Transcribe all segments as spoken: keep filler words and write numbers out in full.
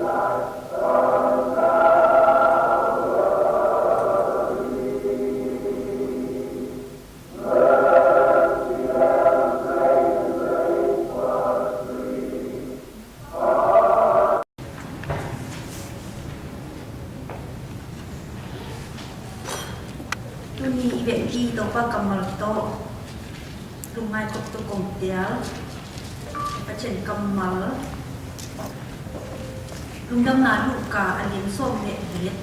Tui ni i wet ki Tôkpa kammal to. Lŭng ngai kŏp to kông tel. Pachên kammal. Lŭng dăm na Luka a lieng sôm lĕ liet.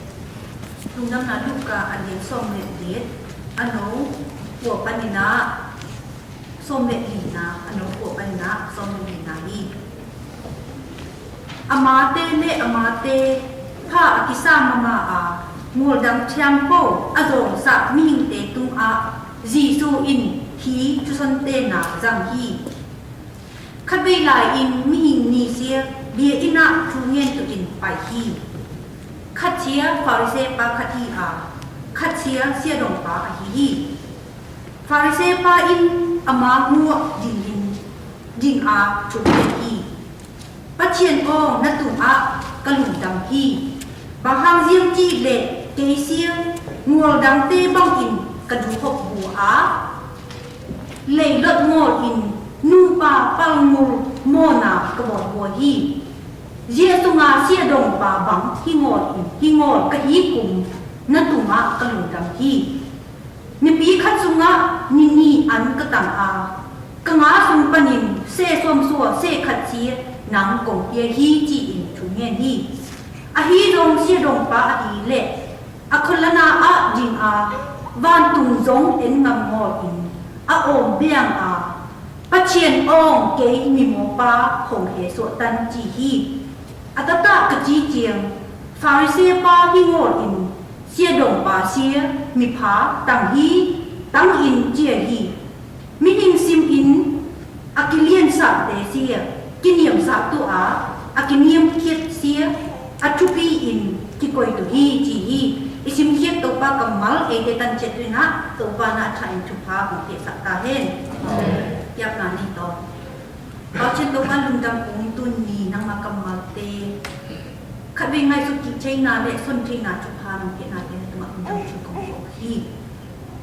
Lŭng dăm na Luka a lieng sôm lĕ liet. A nô, pua pani na. Sôm lĕ lina, a nô pua pani na, sôm lĕ lina hi. Ama te lĕ ama te, pha a kisa mama a, ngôl dang thiam pô, a zong sa mihing te tung a, Yêsu in hi, chu son te na zang hi. Khat vei lai in mihing ni sia, bia in a chu ngen tu in pai hi. Khat sia Pharisee pa khat hi a, khat sia sia dong pa a hi hi. Pharisee pa in ama ngua ding in, ding a chuk lek hi. Pachien ong na tung a ka lŭng dam hi. Ba hang ziam chi lek kei sia ngol dang te bang in ka du hok bu a. Lei lot ngol in nu pa pal ngul mo na ka bot bu hi. Zia tung a sia dong pa bang hi ngol in, hi ngol ka hi kum na tung a ka lŭng dam hi. Ni pi khat sung a ni ni an ka tang a, ka nga sung panin se som sua se khat sia nang kong pia hi chi in chu ngen hi. A hi dong sia dong pa a hi le, a khol la na a ding a, van tung zong en ngam ngol in, a om biang a, Pachien ong kei mi mo pa hong he sua tan chi hi. A tata ka chi chiang, Pharisee pa hi ngol in, sia dong pa sia, mi pha, tang hi, tang in chia hi. Mi hing sim in, a ki lien sa te sia, ki niam sa tu a, a ki niam kiet sia, a chu pi in, ki koi tu hi, chi hi. I sim kiet Tôkpa kammal, e te tan chet tu na, Tôkpa na a tha in chu pha, hong te sa ta hen. Yap na ni to. Pachên Tôkpa lŭng dam ung tun ni nang ma kammal te. Khat vei ngai suk ki chei na le son chei na chu pha nang ke na te na tuma ung dam chu kong kong hi.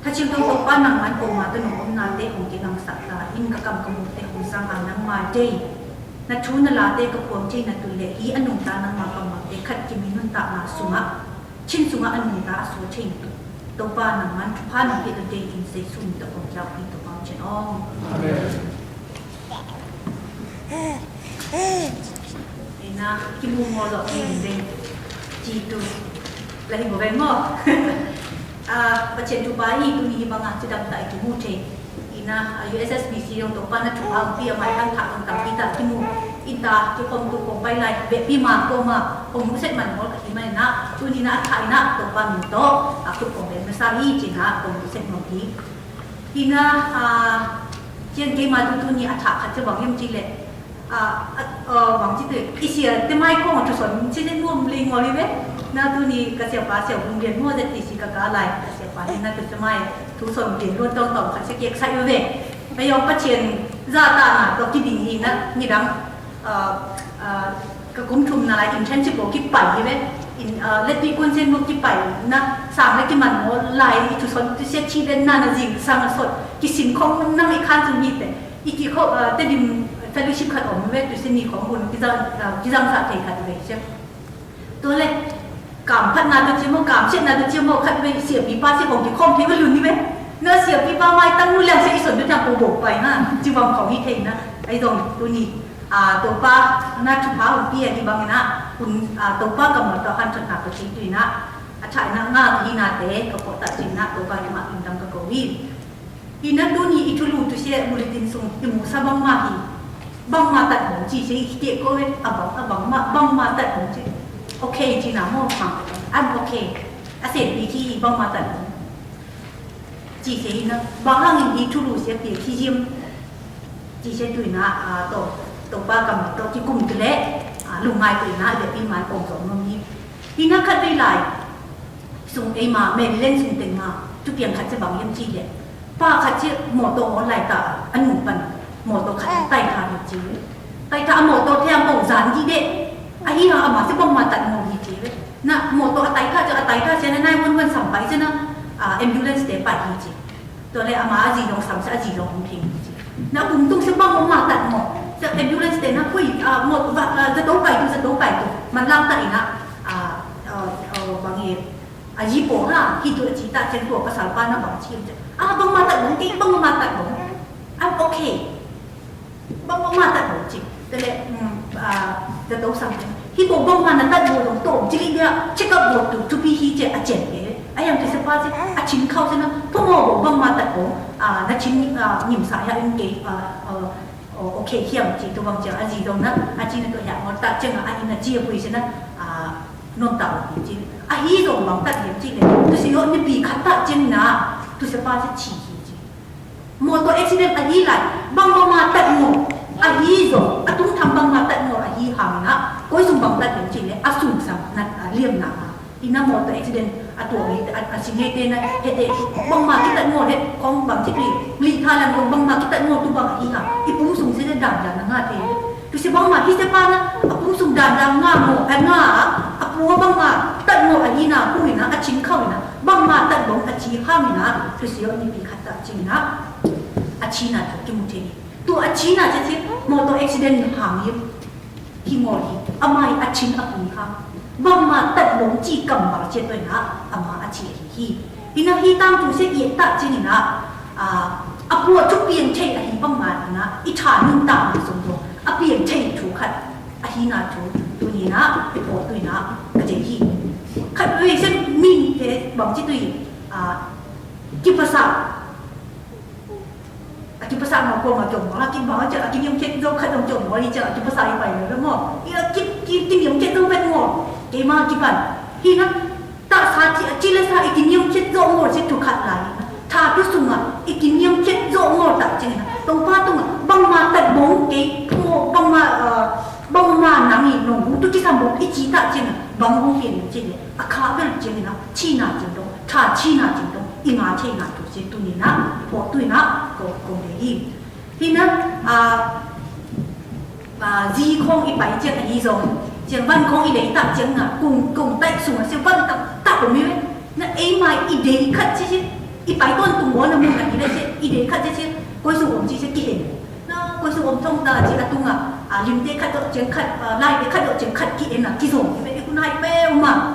Tha chim tong Tôkpa nang man kong ma tun ung om na te ung ke nang sa ta in ka kam ka mu te ung sang a nang ma chei. Na chu na la te ka puang chei na tu le hi anung ta nang ma kammal te khat ki mi nun ta na sung a. Chin sung a anung ta a su chei na tu. Tôkpa nang man chu pha nang ke tu te in se sung ta kong chau hi Tôkpa chen ong. Amen. Ina, ki mu mo lo ki mu deng. Ci tu. Lahi mo ben mo. A, pachên tu bai tu ni bang a ci dam ta ki mu te. Ina, a, U S S B C yong Tôkpa na chu a pi a mai tang tha tang tam pi ta ki mu. Inta ki kom tu kom bai lai be pi ma ko ma kom mu set man mo ka ki mai na. Tu ni na tha ina Tôkpa mi to. A tu kom ben ma sa hi ci na kom mu set mo hi. Ina, a, ciên kei ma tu tu ni a thak khat ci bang yum ci le. A, a, a, bang ci tu, i sia, te mai kong tu son, ci te nuam li ngol i we. Na tu ni ka sia pa sia hung dien mo zet ti si ka ka lai, ka sia pa ni na tu te mai, tu son dien luon tong tong khat sia kiek sai we. Ka yong pa ciên, za ta na, to ki ding hi na, ni dang. A, a, ka kum thum na lai in chen chi bo ki pai hi ve. In, a, let pi kun sen bo ki pai na sang le ki man mo lai i chu son tu se chi le na na zing sang a sot ki sin khong nang i khan zung hi te. I ki kho, a, te dim fellowship khat om ve tu se ni khong bun ki zang, a, ki zang sa te khat ve che. To le, Kam phat na tu chi mo, kam siet na tu chi mo, khat ve sia pi pa sia kong ki khom thei va lun ni ve. Na sia pi pa mai tang nu leng sia i son tu tang ko bo pai na, chi vang kong hi thei na, ai dong tu ni, a, Tôkpa, na chu pha un pi a ki bang na, un, a, Tôkpa ka mo ta han chon na tu chi tu na, a chai na nga hi na te, ka po ta chi na, Tôkpa ki ma in dam ka ko wi. Ina tu ni i chu lu tu sia bulletin sung i mu sa bang ma hi. Bang ma tat bong chi sia i kite ko we a bang a bang ma bang ma tat bong chi. Okay chi na mo ma. I'm okay. A se pi chi bang ma tat bong. Chi sia ina bang hang i chu lu sia pi chi jim. Chi sia tu ina a to Tôkpa ka mo to chi kum tu le. A lu ngai tu ina le pi mai kong song no mi. Ina khat vei lai. Sung ei ma, Maryland sung teng ma, chu piang khat sia bang yem chi le. Pa khat sia mô tô lai ta, a nung pan, mô tô khat tai tha ni chi. Tai tha mô tô thiang kong zan di de. Ahi ha, ama se bang ma tat mô hi ce. Na, mô tô a tai ka ce, a tai ka ce, na nine one one sam pai ce na, a, ambulance te pai hi ce. Tô le ama a zi dong sam ce, a zi dong hong thing hi ce. Na, bung tung se bang ma tat mô. Ce ambulance te na, hui, a, mô, va, a, za tô pai tu, za tô pai tu. Man lang ta ina, a, a, a, bang ye, a, zi po ha, hi tu a ci ta, ce tu, pasal pa na bang ci, ce. A, bang ma tat mô, ke, bang ma tat mô. I'm okay. Bang ma tat mô ci. Tơlơi, hm, a, tơ tô sang tơ. Hi bô bang ma na tat mô dong tô, jili dia, check up bô tu, tu pi hi ce a cen ke. A yang ke se pa ce, a cin khao ce na, pô mô bô bang ma tat mô, a, na cin, a, nim sa ya in ke, a, a, o, okay, hiam ci, tu bang ce, a zi dong na, a cin tu ya, mô tat ce na, a in a ci a pui ce na, a, non tat ci. A hi dong bang tat hiam ci le, tu si yo ni pi khat tat ce na, tu se pa ce ci hi ci. Mô tô accident ahi lai, bang ma ma tat mô, ahi dong, a tung tham bang ma tat mô, ahi hang na, kôi sung bang tat mô ci le, a sung sang na, a liêm na ma. Ina mô tô accident, a tô le, a, a sing he te na, he te, bang ma ki tat mô, he, kong bang ci le, li tha lan kong bang ma ki tat mô, tu bang ahi hang, i pung sung se dan dan na ngă te. Tu se bang ma, hi se pa na, a pung sung dan dan ngă mô, a ngă, a pua bang ma, tat mô ahi na, hui na, a cin khao na, bang ma tat mô, a ci hang na, tu se yo ni pi khat. Tat cing na, a Cina tu ki mu thei. Tu a Cina ce ce, mô tô accident hang yip. Hi ngol hi. Ama hi a cin a pui hang. Bang ma tat lông ci kam bang ce tu na, ama a ci hi hi. Hi na hi tang tu se yip tat cing na, a, a pua tu pieng thei a hi bang ma na, i tha nun tang na sung tu. A pieng thei tu khat. A hi na tu, tu ni na, i pua tu na, a ce hi. Khat wei sen min te, bang ci tu, a, ki pasa. A ki pasa ngă kô ngă kiŏng mâo, a ki mâo jă, a ki niêm khét dô khăt dong kiŏng mâo, i jă, a ki pasa i pai lơ mâo. I a ki, ki, ki niêm khét dô wet mâo. Kei ma ki pan. Hi na, ta sa ti, a ki lĕ sa, i ki niêm khét dô mâo, si tu khăt lai. Ta tu sung a, i ki niêm khét dô mâo ta cing na. Tong pa tong a, bang ma tat bong, kei, mâo, bang ma, ơ, bang ma nang i nong, tu ki sam bong, i ci ta cing na. Bang bong kei cing na. A ka bel cing na, ci na cing dong. Tha ci na cing dong, i ngă cei ngă tu se tu ni na, pô tu na, kông, kông de hi. Hi na, a, a, zi khong i pai ciang a hi zong, ciang văn khong i đei tăk ciang na, kông, kông tai sung a se văn tăk, tăk kông mi we. Na ei mai i đei khăt ci se, i pai ton tung won na mung na i đei se, i đei khăt ci se, kôi sung won ci se ki hên. Na, kôi sung won tong ta ci a tung a, a, lim te khăt dŏ ciang khăt, a, lai te khăt dŏ ciang khăt ki hên na, ki zong, i we, i kun hai pe ma.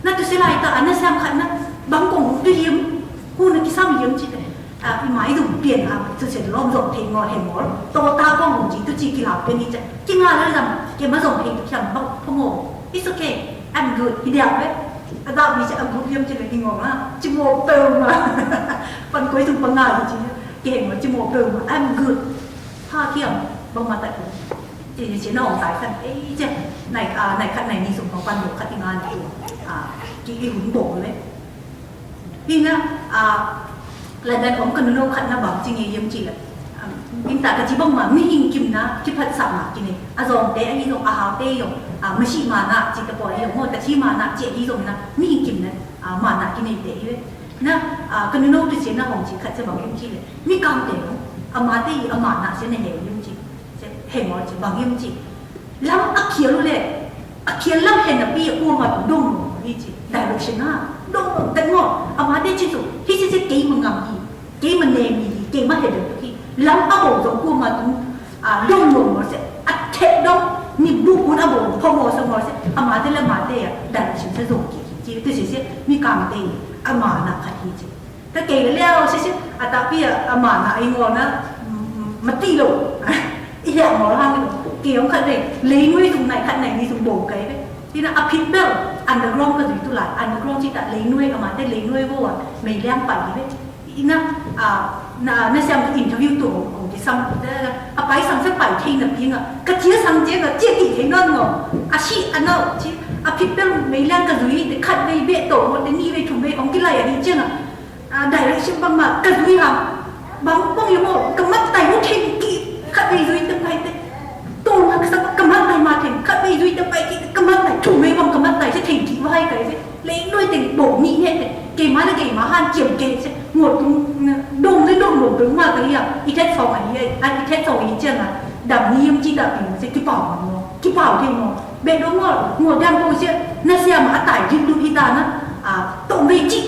Na tu se lai ta, a na siam khăt na, bang kông tu yêm, hu na ki sam yêm ci te. A, i mai dum piên a, tu se lom zong thei ngol hên ngol. Tô ta kông hung ci, tu ci ki lau piên i ce. Ki ngă lơ zăm, ki ma zong thei tu kiăng bang, pô mô. It's okay, I'm good, i diak we. A dap mi ce I'm good yêm ci le ki ngol na. Ci mô pơm ma. Pan kôi tung pang ngă ci, ki hên ngol ci mô pơm ma. I'm good. Ha kiăng, bang ma tat. Ci, ci, ci nong tai săn. Ê, ci. Nai, a, nai khăt nai ni sung pang pan dô khăt i ngă nai. A, ki i hun bông le. Hi na, a, lăn đăn ôm kơ nô nô khăt na bang, ci ngê yêm ci lĕ. A, ƀing ta kơ ci bang ma, mi hing kim na, ki phat sa ma, ki nê. A zong te, a ni zong, a hao te zong, a, ma si ma na, ci ta pô zong, mô ta si ma na, ci a ni zong na, mi hing kim na, a, ma na, ki nê te, hi lĕ. Na, a, kơ nô nô tu ci na hong ci khăt ci bang yêm ci lĕ. Mi kam te zong, a ma te, a ma na, ci na yêm yêm ci. Hên mô ci bang yêm ci. Lăm a khiêl lu lĕ. A khiêl lăm hên a pi a kua ma dong lu hi ci. Direction a. Dong lu têng mô. A ma te ci su. Hi ci ci kei ma ngăm hi. Kei ma nem hi. Kei ma hên dong hi. Lăm a bông dong kua ma dong. A dong lu mô ci. A thek dong. Ni bu kun a bông. Pô mô sa mô ci. A ma te lĕ ma te a. Direction ci dong ki hi ci. Tơ ci ci. Mi kam te. A ma na khăt hi ci. Ta kei leo sisi, a ta pi a, a ma na i ngol na, m-, m-, ma ti lo. I leo ngol hang lo. Kei ong khăt dei, lei nuê tung nai khăt nai ni tung bông kei dei. Ti na a phit bel, underground ka dui tu lai, underground ci ta lei nuê, a ma te lei nuê wo a, mei liang pai dei. I na, a, na, na siam tu interview tu ong, ong ti sang, a pai sang sa pai thei na pi nga. Ka cia sang cia nga, cia ti thei non ngo. A si, a no, ci, a phit bel, mei liang ka dui, te khăt dei be to, mo te ni be thum be, ong ki lai a di cia nga. A, direction bang ma, ka dui hang. Bang bang yô mô, ka mat tai mô theng ki, khăt bei dui tơm pai te. Tô ma ka sa ka mat tai ma theng, khăt bei dui tơm pai ki, ka mat tai, thung mê bang ka mat tai, se theng ki, wai kai se. Lei nuê teng bông ni he te. Kei ma lĕ kei ma han chiêm kei se. Ngô tung, dông lĕ dông bông dông ma ka hia. I thet song a hia, a i thet song a hia chiang a. Dam ni yêm chi dam ni se ki pao ma mô, ki pao theng mô. Bê dŏ ngôl, ngôl dăm pô siê, na siê ma a tai jik du i ta na, a, tŏ mê ji,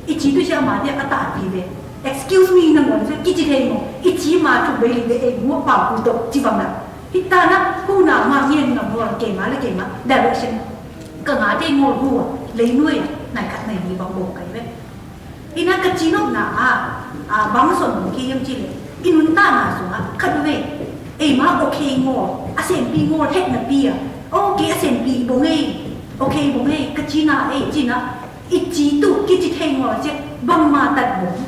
i ji du siê ma de a tai bi bê. Excuse me, na ngôl siê, ki ji thê ngôl, i ji ma tŭ bê li bê e ngôl pao ku tŏ, ji bang na. Hi ta na, ku na ma ngên na ngôl kê ma lĕ kê ma, direction. Kơ ngã thê ngôl hu, lê nuê, nai khat nai ni bang bô kai bê. Ina kachinôk na a, a, bang son mông ki yơng chi lĕ. Inun ta na sung a, khăt wê. Ê ma okay ngô, a sen pi ngô het na pi a. Okay, a sen pi bông ê. Okay, bông ê, kachi na ê, chi na. I chi tu, ki chi thê ngô, chi bang ma tat bông.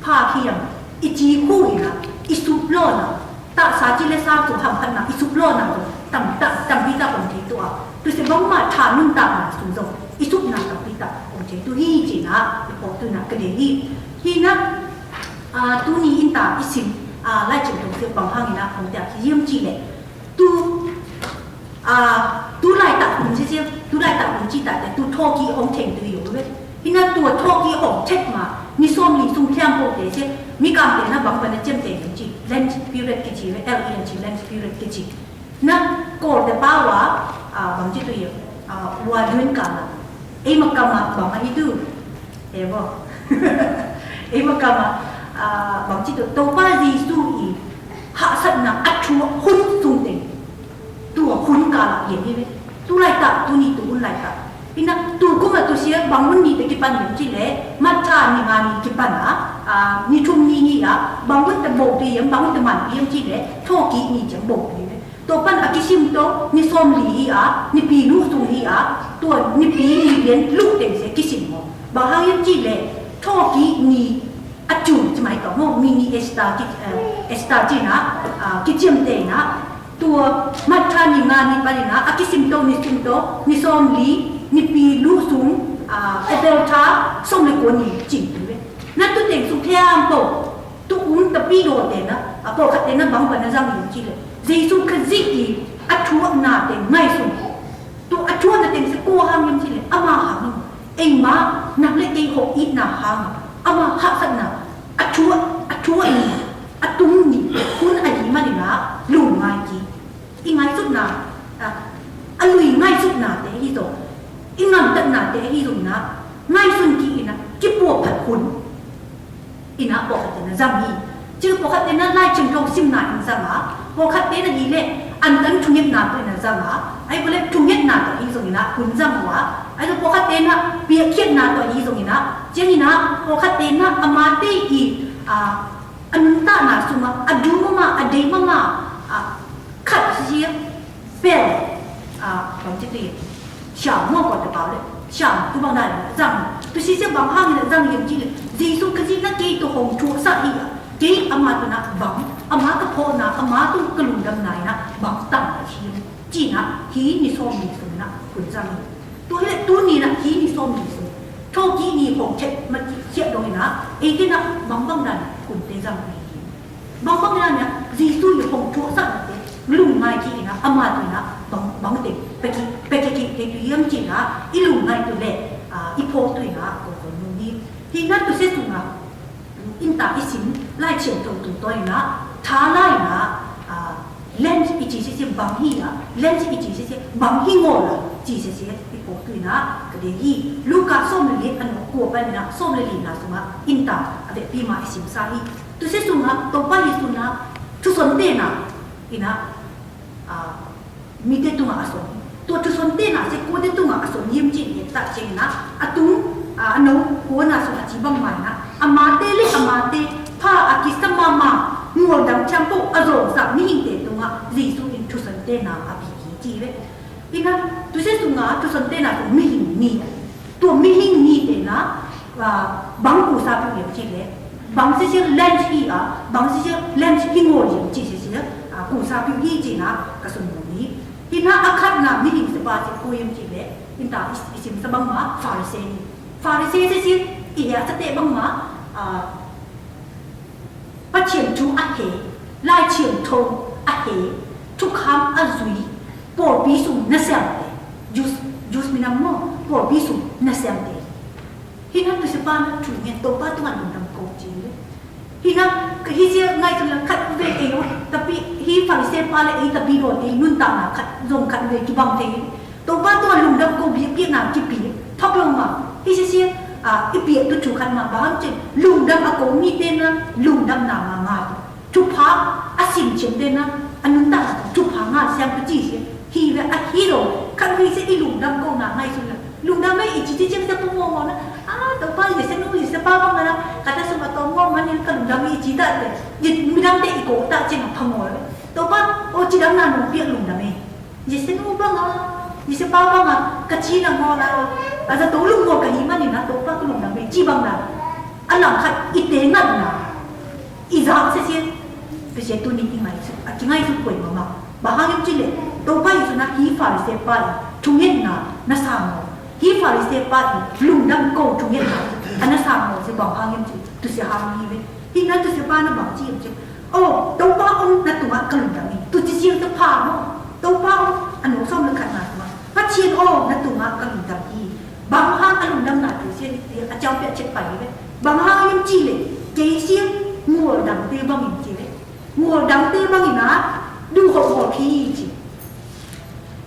Pha khi yơng, i chi khu ina, i sup lo na. Ta sa chi lĕ sa tu ham khan na, i sup lo na tu. Tam, tam, tam pi ta bông thê tu a. Tu se bang ma tha nun ta na sung zong. I sup na tam pi ta bông thê tu hi chi na, i pô tu na ka de hi. Hi na, a, tu ni in ta i sim, a, lai chen tong se bang hang ina, bông thê hi yem chi lĕ. Tu, a, tu lai ta hun chi chi, tu lai ta hun chi ta te, tu thô ki hong theng tu yo we. Hi na tu thô ki hong thek ma, ni som ni sung thiam pô te se, mi kam te na bang bang na chem te yem chi, Lent period ki chi we, L E N T, Lent period ki chi. Na, kôl te pa wa, a, bang chi tu yơh, a, wa dun ka na. Ê ma ka ma, bang ma i tu. Ê bo. Ê ma ka ma, a, bang chi tu, Tôpa Yêsu i, hă sat na, a chua hun sung te. Tu wa hun ka la, yê ni le. Tu lai ta, tu ni tu hun lai ta. Ina, tu kuma tu sia, bang hun ni te ki pan yem chi le, ma cha ni ma ni ki pan a, a, ni chum ni ni a, bang hun te bo te yem, bang hun te man yem chi le, thô ki ni chem bo te yem. Tô păn a ki sim tô, ni sôm li hi a, ni pi lu sung hi a, tô ni pi ni lien lu teng se ki sim mô. Ba hang yet chi le, thô ki ni a chu, chi mai tô mô, mi ni esta ki, eh, esta chi na, a, ki chiêm te na, tô mat tha ni nga ni pa ni na, a ki sim tô, ni sim tô, ni sôm li, ni pi lu sung, a, e bel tha, sôm le kuôn ni chim tu le. Na tu teng sung thiam pô, Tu um ta pi đô te na, a pô khăt te na bang bang na zang yŭ chi le. Yêsu Krist i a thuă na te ngai sung. Tu a thuă na te se kô hang yŭ chi le, ama hang. Ê ma, năk le te hô i na hang. Ama hă sat na, a thuă, a thuă ni, a tum ni, kun a hi ma ni na, lung ngai chi. I ngai sut na, a, a lui ngai sut na te hi dô. I ngăn tăt na te hi dô na, ngai sung ki i na, ki pô phat kun. I na pô khăt te na zang hi. Chi pô khăt te na lai chim thong sim na in zang a. Pô khăt te na hi le, ăn tăn thu nhiet na tu i na zang a. Ai pô le thu nhiet na tu i zong i na, kun zang wa. Ai pô khăt te na, pia khiet na tu i zong i na. Chiang i na, pô khăt te na, ama te i, a, anun ta na sung a, a du ma ma, a dei ma ma, a, khăt si, Pel, a, bang chi tui. Siam, mô kô ta pao le. Siam, tu bang dai, zang. Tu si se bang hang le, zang yem chi le. Yêsu Krist na kei tu hong chu sa hi a. Kei ama tu na bang. Ama ka pho na, ama tu ka lung dam nai na. Bang tam na chi. Chi na, hi ni sôm ni sung na. Kun zang. Tu hi le, tu ni na, hi ni sôm ni sung. Thô ki ni hong chek, ma chi, chek dong na. Ê te na, bang bang dan, kun te zang hi. Bang bang na na, Yêsu i hong thuă sa na te, lung ngai ki i na, ama tu i na, bang, bang te, peki, peki ki, te tu yem chi na, i lung ngai tu le, a, i pho tu i na, ko ko nu ni. Hi na tu se tu na, in ta i sim, lai chim tu tu to i na, tha lai na, a, len i chi si si bang hi na, len i chi si si bang hi ngô la, chi si si i pho tu i na, ka de hi, Luka sôm le, an ko pa na, sôm le li na sung a, in ta, a ve pi ma i sim sa hi. Tu se sung a, Tôpa Yêsu na, thu son te na, i na, a, mi te tung a son. Tu thu son te na, se kô te tung a son, yem chi ni ta cheng na, a tung, a, a nô, kô na son a chi bang mai na, ama te le, ama te, pha a ki sa ma ma, ngô dang chang pô, a zong sa, mi hing te tung a, Yêsu in thu son te na, a pi ki chi le. I na, tu se sung a, thu son te na, tu mi hing ni. Tu mi hing ni te na, a, bang ku sa tu yem chi le. Bang si si len hi a, bang si si len hi ngô yem chi si si, a, ku sa tu hi chi na, ka son mu ni. Hi na a khăt na mi hing sa ba si ku yem chi le. In ta i, i sim sa bang ma, Pharisee ni. Pharisee si si, i ya sa te bang ma, a, Pa chim chu a he, lai chim thong a he, thu kham a zui, pôl pi sung na sem te. Jus, jus mi na mo, pôl pi sung na sem te. Hi na tu se pa na thu ngen to pa tu an dam ko chi le. Hi na, kha hi sia ngai sung la khăt we ê yô, ta pi hi Pharisai pa la ê ta pi dô tê nun ta na khăt, zong khăt we ki bang tê. Tôpa tôpa lungdam kô bi pi na ki pi, tha pê ma. Hi sia sia, a, i pi tu chu khăt ma bang chê, lungdam a kô mi tê na, lungdam na ma nga. Chu pha, a sim chim tê na, a nun ta na, chu pha nga siam pi chi sia. Hi we a hi dô, khăt we sia i lungdam kô na ngai sung la. Lungdam ê i chi chi chim sia pu mo mo na. A, tôpa ye se nu ye se pa bang na. Kata sung a tôm mo ma ni ka lungdam ê i chi ta te. Ye mi dam te i kô ta chim a pha mo. Tôpa, ô chi dam na nu pi lungdam ê. Ye se nu bang a. Ye se pa bang a. Ka chi na mo na. A sa tô lung mo ka hi ma ni na tôpa ka lungdam ê. Chi bang na. A lam khăt i tê ngat na. I zak se sia. Pe sia tu ni i ngai su. A chi ngai su kôi ma ma. Bang hang yôm chi lê, tôpa Yêsu na hi Pharisai pa i, chu ngên na, na sang mô. Hi Pharisai pa i, lungdam kô chu ngên na, a na sang mô si bang hang yôm chi, tu si hang yôm chi. Hi na tu si pa na bang chi yôm chi. Ô, tôpa ŏng na tu ngă ka lungdam i, tu chi siêng tu pha mô. Tôpa ŏng, a nô sŏng na khăt na tu ngă. Pachên ô, na tu ngă ka lungdam i. Bang hang a lungdam na tu siêng, a chao pia chê pai ve. Bang hang yôm chi lê, kê siêng, ngô dang tê bang yôm chi lê. Ngô dang tê bang i na, du hô ngô khi chi.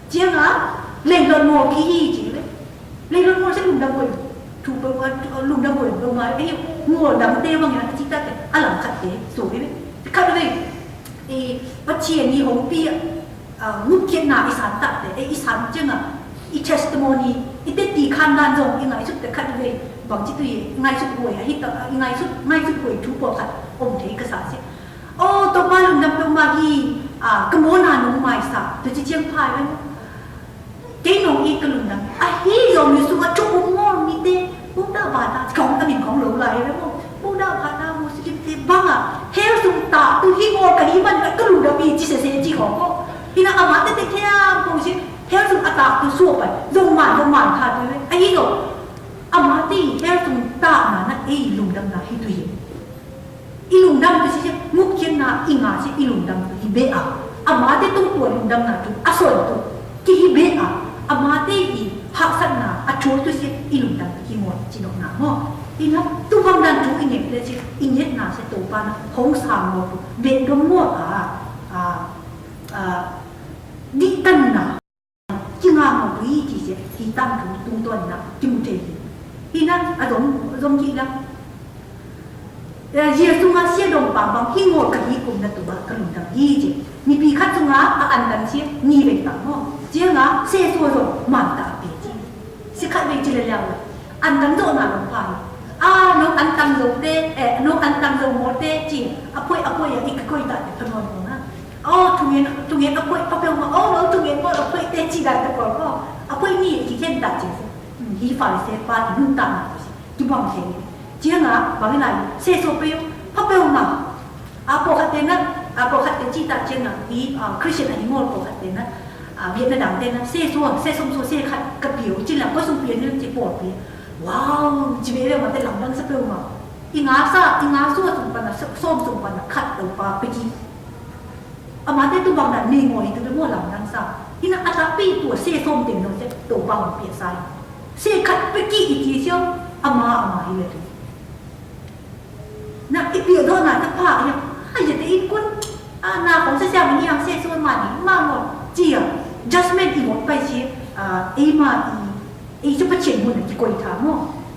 Chiêng a, lêng lon ngô khi chi. Lêng lon ngô se lùng dang bôi. Thu bơ, lùng dang bôi bơ ma, ê, ngô dang tê bang i na, chi ta tê, a lăng khăt tê, su i. Khăt i, ê, bác chiên i hông pi, a, ngŭp kiên na i san ta tê, ê, i san chiêng a, i testimony, i tê ti khan dan zong, i ngai sut tê khăt i, bang chi tu i, ngai sut huê, a, hi ta, i ngai sut, ngai sut huê, thu bơ khăt, ôm tê i ka sa si. Ô, tôpa lùng dang tôpa hi, a, kmô na nung mai sa, tơ chi chiang phai wai mô. Kei nung i ka lùng dang. A hi yom yu su a chuk u mô mi tê, bu da ba da, kong a min kong lo lai wai mô. Bu da ba da mô si kim tê bang a. Hel sung ta, tu hi mô ka hi man ka lùng dang mi chi se se chi kong mô. Hi na a ma tê tê khe a mô si, hel sung a ta tu su pai. Zong man, zong man ka tu wai. A hi yom. A ma tê hel sung ta na na e lùng dang na hi tu hi. I lùng dang tu si, ngŭk kiên na i ngà si i lùng dang tu i bê a. A ma tê tung tua lùng dang na tu a soi tu. Ki i bê a. A ma tê i hak sat na a chua tu si i lùng dang tu ki ngoi chi nok na mô. I na tu bang dan tu i ngek le si i ngek na si tu pa na hong sa mô tu. Bê dong mô a. A, a, di tan na. Ki ngà ngò bri chi se, ki tang tu tung tuan na, ki mu te hi. Hi na, a dong, dong ki na. Ơ, Yêsu ngà sia dong pang pang, hi ngò ka hi kum na tu ba, ka lùng dang hi chi. Mi pi khăt su ngà, a an dang sia, ngi wei tang mô. Sia ngà, se su dong, man ta pi chi. Si khăt wei chi le liao. An dang dong na dong pa. A, nô an dang dong te, ê, nô an dang dong mô te chi. A poi, a poi, a ik koi ta te, pa nô na. Ô, thung ên, thung ên a phuê, pa pêu ma, ô, nô thung ên mô a phuê tê chi dai ta kôl kô. A phuê mi ki khen ta chi. Hi Pharisai pa nun ta na. Ki bang khen. Chi na, bang na, se so pêu, pa pêu ma. A pô khăt tê na, a pô khăt tê chi ta chi na, hi, a, Christian a hi mô pô khăt tê na. A, Việt Nam dang tê na, se so, se sum so, se khăt, ka pêu, chi na, ko sum pêu ni chi pô pêu. Wow, chi bê bê ma tê lam dang sa pêu ma. I ngà sa, i ngà so sum pa na, sum sum pa na, khăt tơ pa, pê chi. Ama te tu bang na ni ngoi tu de mo lam nan sa. Hina ata pi tu se som ting no se tu bang pia sai. Se khat pe ki i ti sio ama ama hi le tu. Na i pia do na ta pa ya. Ai ya te in kun. A na kong se sia ni yang se so ma ni ma mo. Chia. Judgment i mo pai si. A i ma i. Ê, chă pă chên mŭn a ki kôi tha mô.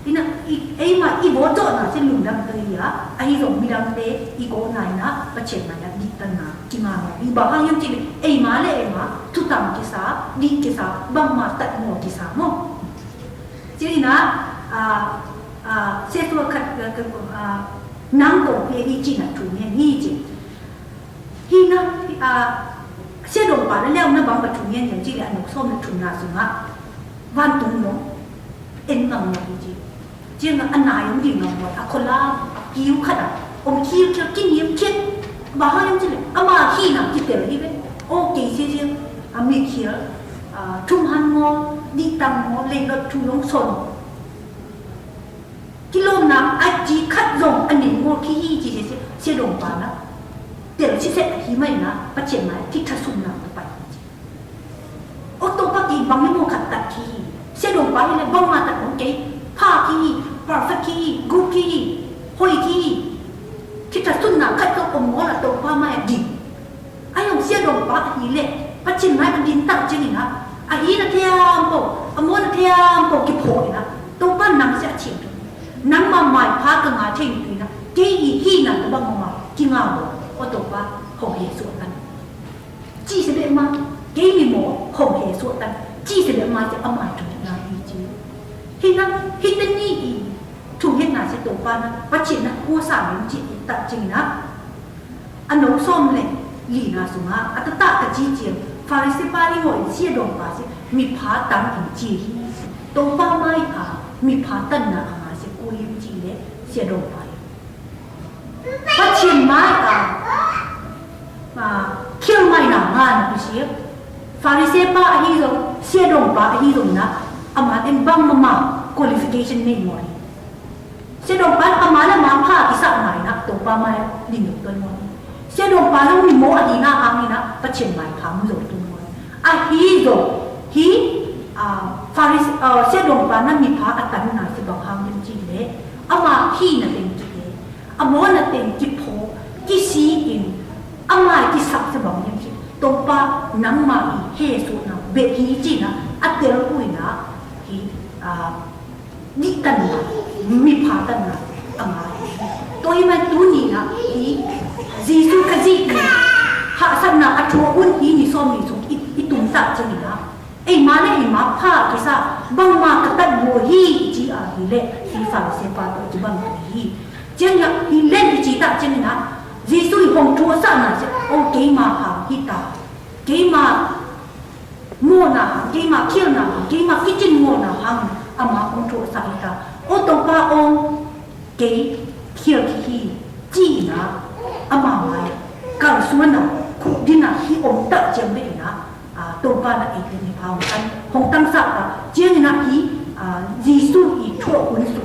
Ê na, ê, ê ma, ê bô dŏ na, chă lŭng dăm tơ ê a, a hi dŏng mi dăm tê, ê kô na, ê na, pă chên ma ya, đi tăn na, ki ma ma, ê ba hang yăm chih, ê ma lĕ, ê ma, tu tăm ki sa, đi ki sa, bang ma tăt mô ki sa mô. Chih na, a, a, se tua khat, a, a, nang tông pê hi chih na, tu mê hi chih. Hi na, a, sia dong pa na leo na bang ba chun yen yen chi le a nok som na chun na sung a. Van tung no. En ngam no hi chi. Chi na a na yong di ngam no. A kola, a kiu khada. Om kiu kiu kin yem kiet. Ba ha yong chi le. A ma hi na ki tel hi le. O ke sia sia. A mi kiel. A, tum han mo, di tang mo, le lo tu long son. Ki lom na a ji khat zong a nim ngol ki hi ji se se dong pa na. Tel si se a hi mai na, pa chen mai, ti tha sum na pa pai. O to pa ki bang ni mo khat tat ki hi. Se dong pa ni le bang ma tat kong kei, pa ki hi, perfect ki hi, good ki hi, hoi ki hi. Ti Tơsŭn nă khăt dŏ ômô lah Tôpa mai a dĭng. A yŏng sia dŏng pa a hĭ lĕ, pă chim mai a dĭng tăk jêng ih nă. A hĭ nă thiam pô, a mô nă thiam pô kĭ phô ih nă. Tôpa năng sia chim. Năng ma mai pha kơ ngă chim ih nă. Kei ih hĭ nă kơ băng ma mai kĭ ngă bô. Ơ Tôpa, hŏ hê suôt tăn. Chi se bĕ ma, kei mi mô, hŏ hê suôt tăn. Chi se bĕ ma se a mai thŭn nă ih chi. Hĭ nă, hĭ tơ ni ih. Thŭn hĭt nă se Tôpa nă, pă chim nă, kô sa mĭn chi ih tăk jêng nă. A nông sôm lĕ, lì na sung a, a tơtă kơ chi chiêng, Pharisai pa i ngô̆ i sia dŏng pa si, mi pha tăng in chi hi. Tôpa mai a, mi pha tăng na a ma si kô yim chi lĕ, sia dŏng pa i. Pă chiên mai a, a, khiêl mai na nga na pi si. Pharisai pa a hi dŏng, sia dŏng pa a hi dŏng na, a ma ten băng ma ma, qualification nê mô hi. Sia dŏng pa a ma lĕ ma pha kisa mai na, Tôpa mai a, đing dŏng tuan mô. Sia dŏng pa lĕ mi mô a hi na, a mi na, pă chiên mai pha mu dŏng tuan mô. A hi dŏng, hi, a, Pharis, a, sia dŏng pa na mi pha a tăn na, si băng hang ding chi lĕ, a ma hi na ding chi lĕ, a mô na ding chi phô, chi si in, a ma chi săk si băng ding chi, Tôpa nang ma hi, hê su na, bĕ hi chi na, a tel ui na, hi, a, Dih tăn na, mi pha tăn na, a ma. Tui ma tu ni na, i, Yêsu Krist i, ha săn na a chua un i ni som ni sung, i, i tum ta chang na. Ê ma na i ma pha kisa, bang ma ka tăn bô hi, chi a hi lĕ, i Pharisai pa to chi bang hi. Chang na, i len i chi ta chang na, Yêsu i hong chua sa na, chi, ô kei ma ha, hi ta. Kei ma, Mô na hăng, kei ma khiêl na hăng, kei ma kí chĭn mô na hăng, a ma ong chua sa i ta. Ô Tôpa ong, kei khiêl kí hi, chi na, a ma mai, kal sua na, khu di na, hi ong ta chiang bê na, a, Tôpa na ê tê ni pa ong tan, hong tăng sa ta, chiang na hi, a, Yêsu i chua un su.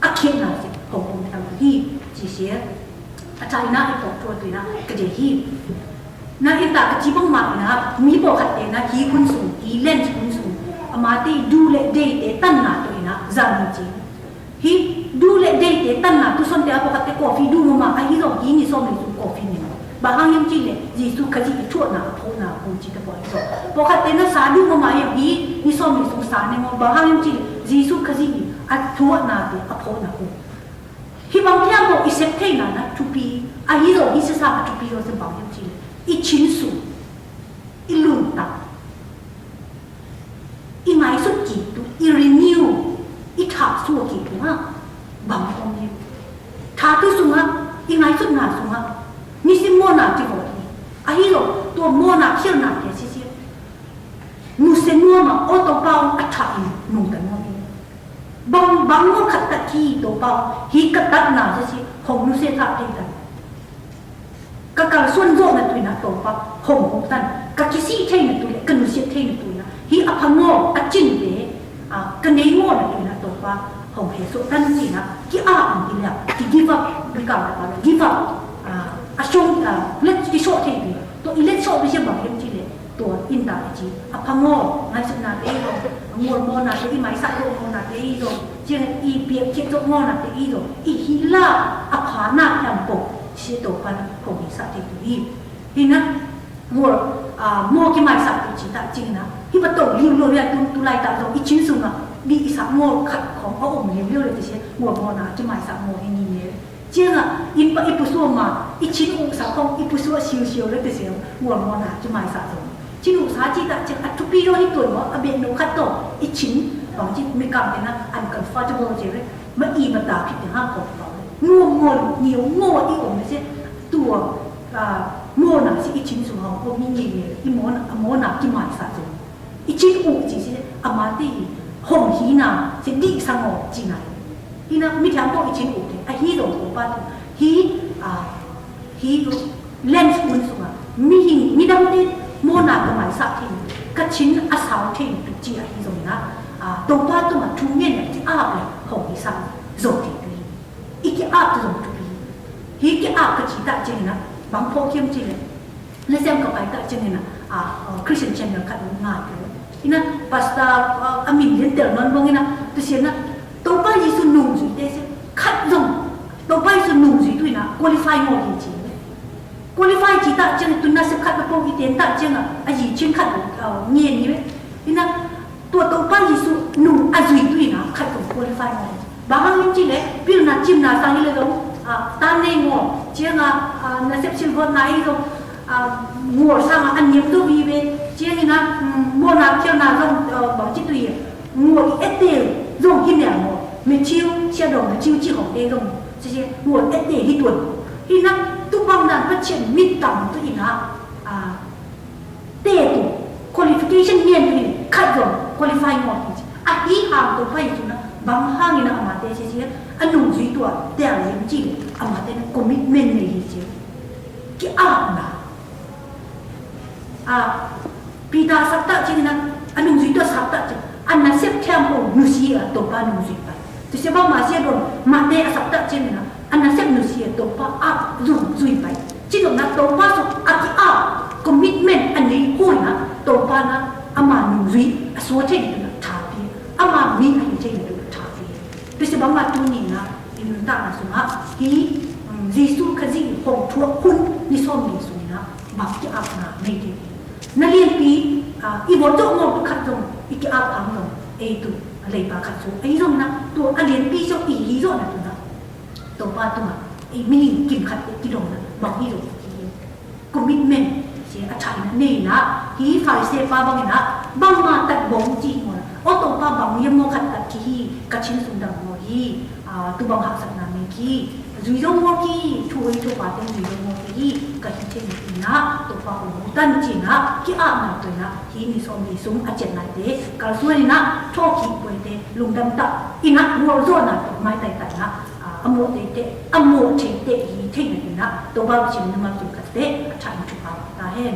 A khiêng na si, hong hong tăng hi, chi sia. A chai na i pok chua tui na, ka je hi. Na i ta ka chi bang ma na, mi pok khat te na, hi hun sung, hi len hun sung. A ma te du le dei te tan na tui na, zan hi chi. Hi du le dei te tan na, tu son te a pok khat te kofi du ma ma, a hi dong hi ni som ni sung kofi ni ma. Bang hang yam chi lĕ, Yêsu Krist i thuă na, a pho na, hu chi ta poi so. Pô khă tê na sa du mă ma yam hi, ni sôm ni sung sa ne mô, bang hang yam chi lĕ, Yêsu Krist i, a thuă na tê, a pho na hu. Hi bang thiam mô i sep thei na na, thupi, a hi ro, hi sa sa a thupi ro se bang yam chi lĕ. I chin su, i lun ta. I ngai sut ki tu, i renew, i tha sua ki tu ha. Bang kong ni. Tha tu sung ha, i ngai sut na sung ha. Ni si mô na ki vo ni. A hi lo, tua mô na kiel na ke si si. Nu se nua ma, o to pao, a tha i, nung ta nua ni. Bang, bang nua kat ta ki to pao, hi kat ta na si si, hong nu se tha te ta. Ka kal suan djô na tui na Tôpa, hong hong tan. Ka ki si thei na tui na, ka nu si thei na tui na. Hi a pha ngô, a chin te, a, ka nei ngô na tui na Tôpa, hong he so tan si na. Ki a ang ki lea, ki give up, bi ka ma pa give up. A, a shong, a, let ki so thei tui. To i let so bi si bang hem chi le. Tua in ta chi, a pha ngô, ngai sut na te i dong, ngô mô na te i mai sa dong mô na te i dong, chiang i piak chiak dong mô na te i dong, i hi la, a pha na yam po, si to pan, ko hi sa te tu i. Hi na, ngô, a, mô ki mai sa tu chi ta, chi na, hi ba to, liu lo ya tu, tu lai ta dong, i chin sung a, bi i sa ngô khat kong, a um liu liu le te si, ngô mô na, ki mai sa ngô hi ni ne. Chiang a, i pa, i pu sua ma, i chin u sa khong, i pu sua siu siu le te siu, mùa mùa na, chi mai sa zong. Chin u sa chi ta, chiang a thupi yo hi tuan mo, a biet no khat to, i chin, bang chi mi kam te na, uncomfortable chi le, ma i ma ta phit te ha ko pa. Mùa mùa, nhiều mùa i ôm le se, tua, a, mùa na si i chin su hong, ko mi ni ni, i mùa na, a mùa na, chi mai sa zong. I chin u chi si, a ma te i, hong hi na, si di sa ngo chi na. Hi na, mi thiam po i chin u te, a hi dong ko pa tu. Hi, a, hi, len un su ma. Mi hing, mi dang te, mo na ka mai sa te. Ka chin a sao te, tu chi a hi dong na. A, to pa tu ma, tu mien na, chi a pe, hong hi sa, zo te tu. I ki a tu dong tu. Hi ki a ka chi ta chi na, bang po kiam chi le. Na sem ka pai ta cheng na, a, a, Christian channel khat ngai tu. Ina, pastor, a, a min lien tel non bong ina, tu sien na, Tôpa Yêsu nung zui te se, khat zong, Tôpa Yêsu nùng dzuí tu ih na, qualify ngò hê chi. Qualify chi tă chiăng tu nasep khăt bơ pô ih ten tă chiăng a, a yih chiăng khăt bơ, ơ, nhen ih bê. Ih na, tua Tôpa Yêsu nùng a dzuí tu ih na, khăt bơ qualify ngò hê. Bang hăng ih chi lĕ, pil na chim na sang ih lĕ dong, a, tan nê ngò, chiăng a, a, nasep silver na ih dong, a, ngò sang a, ăn nhiêm dô wi bê, chiăng ih na, ừm, mô na khiêl na dong, ơ, bang chi tu ih. Ngùa ih ết tê dòng hi mèo mò, mê chiu, sia dòng mê chiu chi hỏng tê dòng, sia sia, ngùa ih ết tê hi tuần. Hi năp, tu păng nàn phát triển mịt tầm tu hi năp, à, tê tu, qualification ngen tu hi, khăt dòng, qualify ngò hi. À, hi hang tu pay tu năp, bang hang hi năp ama tê sia sia, a nùng dzuí tua, tê a yêm chi, ama tê năp commitment nê hi sia. Ki ap năp. A, Pita a sap tă chiăng na, a nùng dzuí tua sap tă chiăng. A nasep thiam ôh nusia Tôpa nùng dzuí pay. Tui sia bang ma sia dong, Matê a sap tă chiăng na, a nasep nusia Tôpa a dong dzuí pay. Chi dong na Tôpa sô a ki a commitment a nây hui na, Tôpa na, ama nùng dzuí, a sô chê ni tu na tha pi. Ama mi a hi chê ni tu na tha pi. Tui sia bang ma tu ni na, ih nun ta na sung a, hi, mm, Yêsu Krist hong thuak hun, ni sôm ni sung na, bang ki ap na, mê ti. Na lien pi, a, ih bôk djŏ ngô tu khăt dong, ih ki ap hang dong, ê tu, a lei pa khăt su, ê dong na, tu, a lien pi djŏ, ih hi djŏ na tu na. Tôpa tu ma, ê mi ni kim khăt, ê ki dong na, bang hi dong, ê ki dong. Commitment, sia a thai na, nê na, hi Pharisai pa bang na, bang ma tat bong chi mo na. Ô Tôpa bang yêm mo khăt tat ki hi, ka chin sung dang mo hi, a, tu bang hak sat na mi ki. Dui dong mo ki, tu hoi Tôpa teng dui dong mo ki hi, ka hi chen ki na, Tôpa u tan chi na, ki a na tu na, hi ni som ni sum a chen na te, kal suai na, tho ki boi te, lung dam ta, i na, mo zo na, mai tai tai na, a, a mo te te, a mo te te, hi te na, Tôpa u chin na ma tu ka te, a thai tu pa, ta hen.